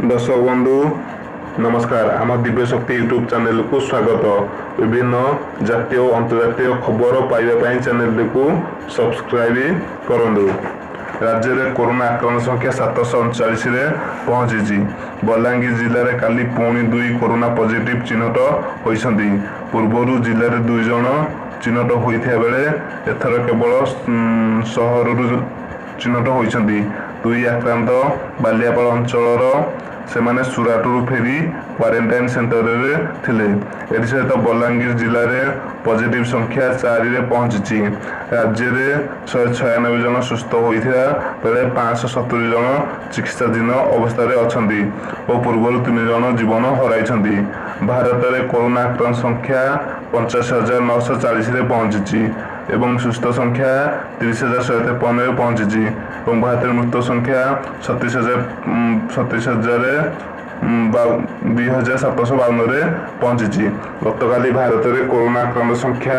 ଦର୍ଶକ ବନ୍ଧୁ, ନମସ୍କାର। ଆମ ଦିବ୍ୟ ଶକ୍ତି ୟୁଟ୍ୟୁବ୍ ଚ୍ୟାନେଲକୁ ସ୍ୱାଗତ। ବିଭିନ୍ନ ଜାତୀୟ ଓ ଅନ୍ତର୍ଜାତୀୟ ଖବର ପାଇବା ପାଇଁ ଚ୍ୟାନେଲଟିକୁ ସବସ୍କ୍ରାଇବ୍ କରନ୍ତୁ। ରାଜ୍ୟରେ କରୋନା ଆକ୍ରାନ୍ତ ସଂଖ୍ୟା 739ରେ ପହଞ୍ଚିଛି। ବଲାଙ୍ଗୀର ଜିଲ୍ଲାରେ କାଲି ପୁଣି ଦୁଇ କରୋନା ପଜିଟିଭ୍ ଚିହ୍ନଟ ହୋଇଛନ୍ତି। ପୂର୍ବରୁ ଜିଲ୍ଲାରେ ଦୁଇ ଜଣ ଚିହ୍ନଟ ହୋଇଥିବା ବେଳେ ଏଥର କେବଳ ସହରରୁ ଚିହ୍ନଟ ହୋଇଛନ୍ତି। ଦୁଇ ଆକ୍ରାନ୍ତ ବାଲିଆପାଳ ଅଞ୍ଚଳର। ସେମାନେ ସୁରାଟରୁ ଫେରି କ୍ୱାରେଣ୍ଟାଇନ୍ ସେଣ୍ଟରରେ ଥିଲେ। ଏଥିସହିତ ବଲାଙ୍ଗୀର ଜିଲ୍ଲାରେ ପଜିଟିଭ୍ ସଂଖ୍ୟା ଚାରିରେ ପହଞ୍ଚିଛି। ରାଜ୍ୟରେ 196 ଜଣ ସୁସ୍ଥ ହୋଇଥିବା ବେଳେ 570 ଜଣ ଚିକିତ୍ସାଧୀନ ଅବସ୍ଥାରେ ଅଛନ୍ତି ଓ ପୂର୍ବରୁ ତିନି ଜଣ ଜୀବନ ହରାଇଛନ୍ତି। ଭାରତରେ କରୋନା ଆକ୍ରାନ୍ତ ସଂଖ୍ୟା 85,940ରେ ପହଞ୍ଚିଛି ଏବଂ ସୁସ୍ଥ ସଂଖ୍ୟା 30,153ରେ ପହଞ୍ଚିଛି ଏବଂ ଭାରତରେ ମୃତ ସଂଖ୍ୟା 27,752ରେ ପହଞ୍ଚିଛି। ଗତକାଲି ଭାରତରେ କରୋନା ଆକ୍ରାନ୍ତ ସଂଖ୍ୟା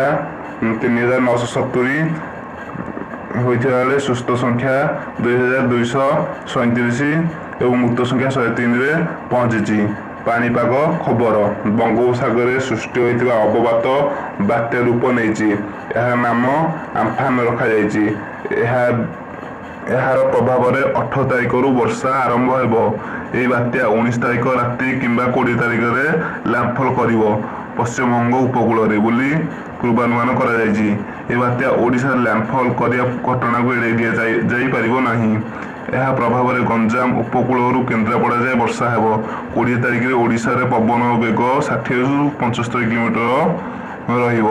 3970 ହୋଇଥିବା ବେଳେ ସୁସ୍ଥ ସଂଖ୍ୟା 2237 ଏବଂ ମୃତ ସଂଖ୍ୟା 103ରେ ପହଞ୍ଚିଛି। ପାଣିପାଗ ଖବର। ବଙ୍ଗୋପସାଗରରେ ସୃଷ୍ଟି ହୋଇଥିବା ଅବପାତ ବାତ୍ୟା ରୂପ ନେଇଛି। ଏହାର ନାମ ଆମ୍ଫାନ ରଖାଯାଇଛି। ଏହାର ପ୍ରଭାବରେ 18 ତାରିଖରୁ ବର୍ଷା ଆରମ୍ଭ ହେବ। ଏହି ବାତ୍ୟା 19 ତାରିଖ ରାତି କିମ୍ବା 20 ତାରିଖରେ ଲ୍ୟାଣ୍ଡଫଲ୍ କରିବ ପଶ୍ଚିମବଙ୍ଗ ଉପକୂଳରେ ବୋଲି ପୂର୍ବାନୁମାନ କରାଯାଇଛି। ଏହି ବାତ୍ୟା ଓଡ଼ିଶାରେ ଲ୍ୟାଣ୍ଡଫଲ୍ କରିବା ଘଟଣାକୁ ଏଡ଼ାଇ ଦିଆଯାଇପାରିବ ନାହିଁ। ଏହା ପ୍ରଭାବରେ ଗଞ୍ଜାମ ଉପକୂଳରୁ କେନ୍ଦ୍ରାପଡ଼ା ଯାଏ ବର୍ଷା ହେବ। 20 ତାରିଖରେ ଓଡ଼ିଶାରେ ପବନ ବେଗ 60ରୁ 75 କିଲୋମିଟର ରହିବ।